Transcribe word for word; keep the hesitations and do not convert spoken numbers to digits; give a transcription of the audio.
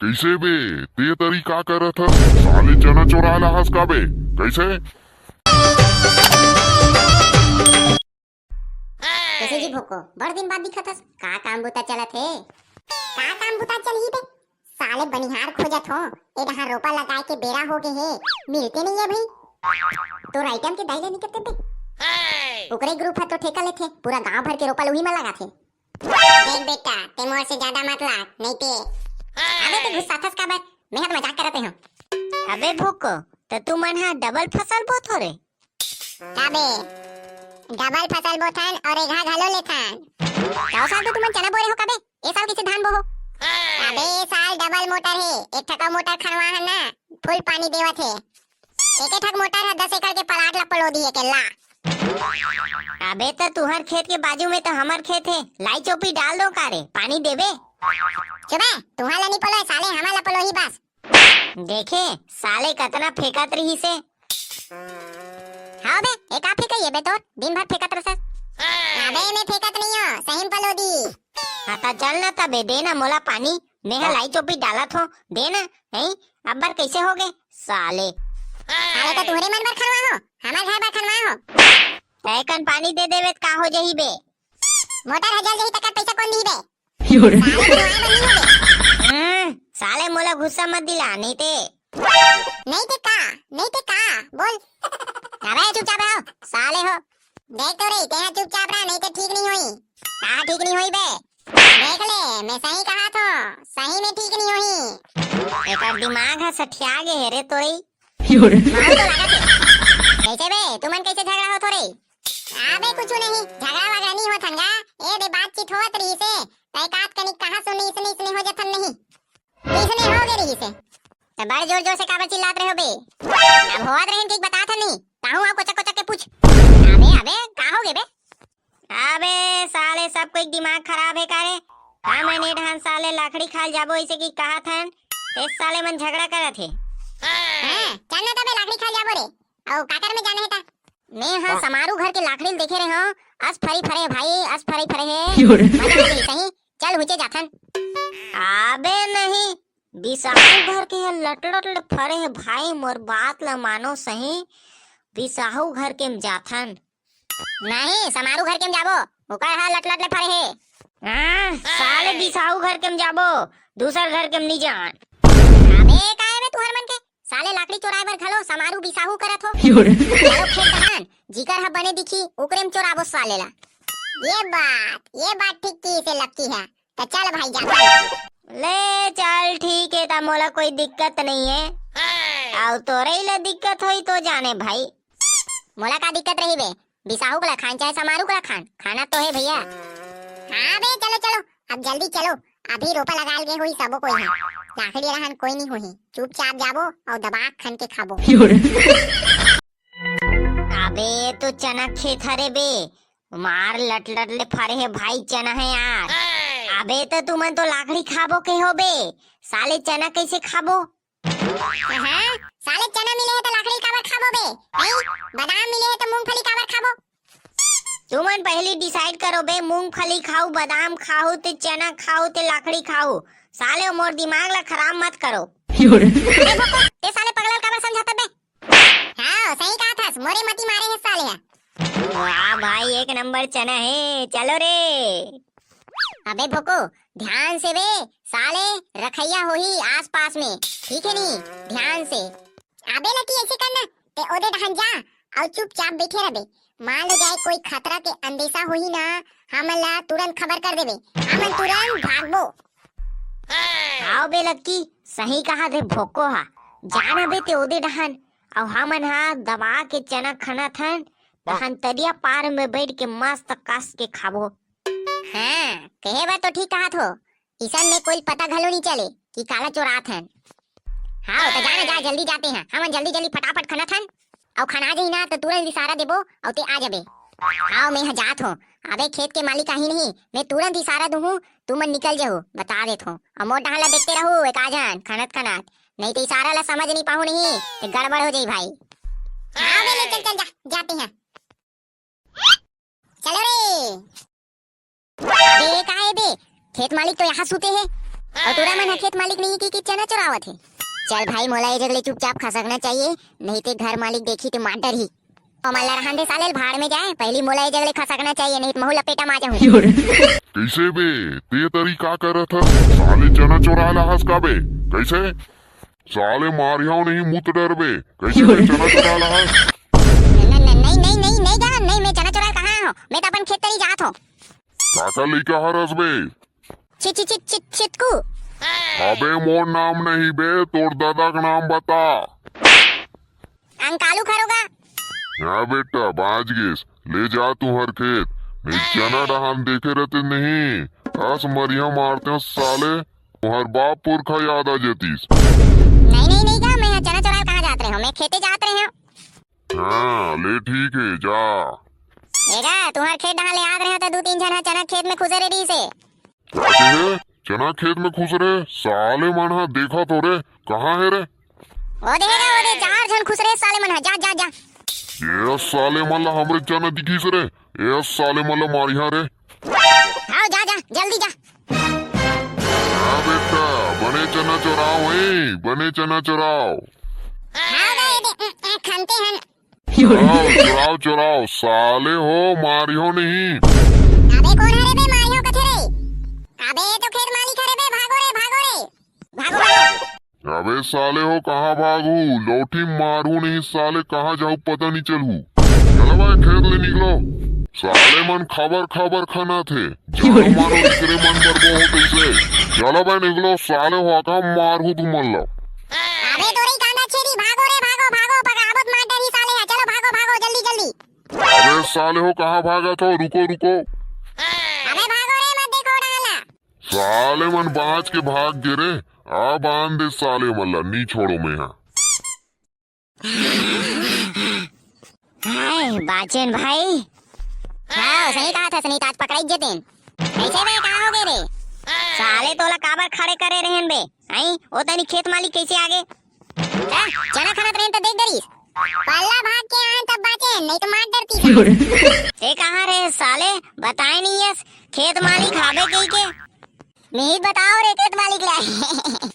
कइसे बे? ते तरी का करत हस? साले चना चोराय ला हस का बे? कइसे? कइसे जी भोको? बड़ दिन बाद दिखत हस। का काम बुता चलत हे? का काम बुता चलही बे? साले बनिहार खोजत हों। ए डहार रोपा लगाय के बेरा हो गे हे, मिलते नइ हे भाई। तोर आइटम के दाई ले नइ करते बे? ओकरे ग्रुप ह तो ठेका लेथे, पूरा गांव भर के रोपा ल उही म लगाथे। देख बेटा, ते मोर से जादा मत लाग, नइ ते। अबे ते गुस्साथस काबर? मैं ह तो मजाक करत हों। अबे भोको, त तुमन ह डबल फसल बोथो रे? अबे डबल फसल बोथन अउ एघा घलो लेथन। कौ साल तो तुमन चना बोरे हो कबे? ए साल कइसे धान बोहो? अबे ए साल डबल मोटर हे, एक ठका मोटर खनवा हन ना, फुल पानी देवत हे। एके ठक मोटर ह दस एकड़ के प्लाट ला पलो दिए के ला। अबे त तुहर खेत के बाजू में त हमर खेत हे, लाई चोपी डाल दो का रे, पानी देबे? चुबे, तुहर ला नी पलोय साले, हमर ला पलोही बस। देखे, साले कतना फेंकत रहिस हे। हाँ बे, ए का फेंकई ए बे तोर? दिन भर फेंकत रहिस। अबे मैं फेंकत नइ हों, सही म पलो दी। हाँ त चल ना तबे, दे ना मोला पानी, मैं ह लाई चोपी डालत हों, दे ना। नहीं, अब्बर कइसे हो गे? साले। साले त तुहरे मन बर खनवा हो, हमर घर बर खनवा हो। तैं कन पानी दे देबे त का हो जही बे? मोटर ह जल जही तकर पइसा कोन दिही बे? साले खनवाए बर नइ हो बे। हम्म, साले मोला गुस्सा मत दिला, नहीं ते। नहीं ते का, नहीं ते का, बोल। अबे चुपचाप रहो, साले हो। देख तो रे, तेहा चुपचाप रह, नहीं ते ठीक नइ होही। का ठीक नइ होही बे? देख ले, मैं सही कहत हों, सही में ठीक नइ होही। एकर दिमाग ह सठिया गे हे रे तोरई। मारो तो लागत हे। कइसे बे, तुमन कइसे झगड़ा होथो रे? अबे कुछु नहीं, झगड़ा वगड़ा नइ होथन गा। ए दे बातचीत होवत रहिस हे, तैं कात कनिक कहाँ सुनी, इसने इसने हो जथन नहीं। इसने हो गे रहिस हे। त बड़ जोर जोर से काबर चिल्लात रहे हो बे? अब होवत रहिन ठीक बतात हन नहीं, ताहू आओ कोचक कोचक के पूछ। अबे अबे का हो गे बे? अबे साले, सब कोई दिमाग खराब हे का रे? हमन ए डहान साले लाखड़ी खाल जाबो इसे की कहत हन, ते साले मन झगड़ा करत हे। हाँ, चल ना तबे लाखड़ी खाल जाबो रे। अउ काकर में जाने हे ता? मैं ह समारू घर के लाखड़ी ल देखे रहे हों, अस फरी फरे हे भाई, अस फरी फरे हे। क्यों रे? मजा आ गई सही, चल हुचे जाथन। अबे नहीं, बिसाहू घर के ह लटलट ले फरे हे भाई, मोर बात ल मानो सही, बिसाहू घर के म जाथन। नहीं, समारू घर के म जाबो, ओकर ह लटलट ले फरे हे। हाँ, साले बिसाहू घर के म जाबो, दूसर घर के म नी जान। अबे, का हे बे तुहर मन के? साले लाकड़ी चोराय बर घलो समारू बिसाहू करत हो। क्यों रे? चलो खेत डहान, जिकर ह बने दिखी, ओकरे म चोराबो साले ला। ये बात, ये बात ठीक किहिसे लक्की ह। त चल भाई जा। ले चल ठीक हे, त मोला कोई दिक्कत नहीं हे। अउ तोरई ला दिक्कत होई तो जाने भाई। मोला का दिक्कत रही बे? बिसाहू कला खान चाहे समारू कला खान, खाना तो हे भैया। हाँ बे, चलो चलो, अब जल्दी चलो, अभी रोपा लगाल गे होही सबो कोई ह। लाकड़ी रहन कोई नहीं होही, चुपचाप जाबो अउ दबा खन के खाबो। अबे तो चना खेत हरे बे, मार लट लट ले फरे हे भाई चना हे यार। अबे तो तुमन तो लाकड़ी खाबो के हो बे, साले चना कइसे खाबो? हाँ, साले चना मिले हे त लाकड़ी काबर खाबो बे? हैं? बादाम मिले हे त मूंगफली काबर खाबो? तुमन पहली decide करो बे, मूंगफली खाऊ, बादाम खाऊ, ते चना खाऊ, ते लाकड़ी खाऊ। साले मोर दिमाग ला खराब मत करो। अबे भोको, ते साले पगला ल काबर समझात बे? हाँ, सही कहत हस, मोरे मती मारे हे साले ह। वाह भाई, एक नंबर चना हे, चलो रे। अबे भोको, ध्यान से बे, साले रखइया होही आसपास में, ठीक हे नी? ध्यान से। अबे लकी, ऐसे करना, ते ओदे डहन जा, अउ चुपचाप बैठे रहबे। मान लो जाए कोई खतरा के अंदेशा होही ना, हमन ला तुरंत खबर कर देबे, हमन तुरंत भागबो। हाव बे लक्की, सही कहा दे भोको हा। जान बे ते ओदे डहन, अउ हमन हा दबा के चना खनत हन, तहन तरिया पार में बैठ के मस्त कस के खाबो। हाँ, कहे बर तो ठीक कहत हो, इसन में कोई पता घलो नी चले कि काला चोरात हन। हाव, त जा ना जा, जल्दी जाते हैं। हमन जल्दी जल्दी फटाफट खनत हन, अउ खना जही ना त तुरंत इशारा देबो अउ ते आ जाबे। हाव, मैं ह जात हो। अबे खेत के मालिक आही नहीं, मैं तुरंत इशारा दूहूं, तुमन निकल जहू, बता देत हो। अउ मोर डहन ला देखते रहू, एक आजन खनत खनत, नहीं तो इशारा ला समझ नहीं पाहू नहीं, तो गड़बड़ हो जाई भाई। हाव बे, ले चल चल जा, जाते हैं। चलो रे। अबे का हे बे, खेत मालिक तो यहाँ सूते हे। अउ टूरा मन ह खेत मालिक नहीं कि, कि चना चोरावत हे। चल भाई, मोला ये जगह ले चुपचाप खसकना चाहिए, नहीं ते घर मालिक देखी ते मार डरही। ओमन ला रहन दे साले, भाड़ में जाए, पहली मोला ये जगह ले खसकना चाहिए, नहीं तो महू लपेटा मा जाहूं। कइसे बे? ते तरी का करत हस? साले चना चोराय ला हस का बे? कइसे? साले मारिहंव नहीं मुत डरबे। कइसे बे चना चोराय ला हस? न-, न-, नहीं, नहीं, नहीं, नहीं गा, नहीं, मैं चना चोराय कहाँ हंव? मैं तो अपन खेत तरी जात हंव। काकर लइका हरस बे? छि, छि, छि, छि, छितकू। अबे मोर नाम नहीं बे, तोर दादा के नाम बता। अंकालू खरोगा। हाँ बेटा, बाँच गेस। ले जा तुहर खेत। नहीं चना डहान देखे रहते नहीं। अस मरिया मारते हो साले। तुहर बाप पुरखा याद आ जतीस। नहीं, नहीं, नहीं गा, मैं चना चोराय कहाँ जात रहे हंव, मैं खेते जात रहे हंव। हाँ, ले ठीक हे, जा। ए गा, तुहर खेत डहान ले आत रहे हंव त दू तीन झन ह चना खेत में खुसरे रहिस हे। का कहे? चना खेत में खुसरे? साले मन ह देखत हों रे, कहाँ हे रे? ओ दे गा, ओ दे, चार झन खुसरे साले मन ह, जा, जा, जा। ए साले मन ला हमरे चना दिखिस रे, ए साले मन ला मारिहंव रे। हव, जा, जा, जल्दी जा। हाँ बेटा, बने चना चोराव, ए, बने चना चोराव। हव गा, ए दे, ए, ए, खनते हन। चोराव, चोराव, चोराव, साले हो, मारिहंव नहीं। अबे कोन हरे बे, मारिहंव कथे रे? अबे ये तो खेत मालिक हरे बे, भागो रे, भागो रे, भागो, भागो। अबे साले हो, कहाँ भागहू? लौठी मारहू नहीं साले, कहाँ जाहू पता नहीं चलहू। चलो भाई, खेत ले निकलो। साले मन खाबर खाबर खनाथे। जानो मानो इकरे मन बर बहुत ऐसे। चलो भाई निकलो, साले हो, का मारहू तुमन ला। अबे तोरी कांदा छेदी, भागो रे, भागो, भागो, पकड़ाबो त मार डरही साले ह। चलो भागो, भागो, जल्दी, जल्दी। अबे साले हो, कहाँ भागत हो? रुको, रुको। अबे भागो रे, मत देखो डाला। साले मन बाँच के भाग गे रे। आ बांध दे साले मन ला, नी छोड़ो मैं हा। हाय, बाचेन भाई। हाँ, सही कहा था, सनी, आज पकड़ाई जेतेन। कैसे बे, कहाँ हो गए रे? साले तोला काबर खड़े करे रहेन बे? आई, ओ तनी खेत मालिक कैसे आगे? का? चना खनत रहेन त देख डरिस। पल्ला भाग के आन तब बाचेन, नहीं तो मार डरती। ते कहाँ रे साले? बताए नहीं यस, खेत मालिक हाबे कही के। नहीं बताओ रे खेत मालिक ला।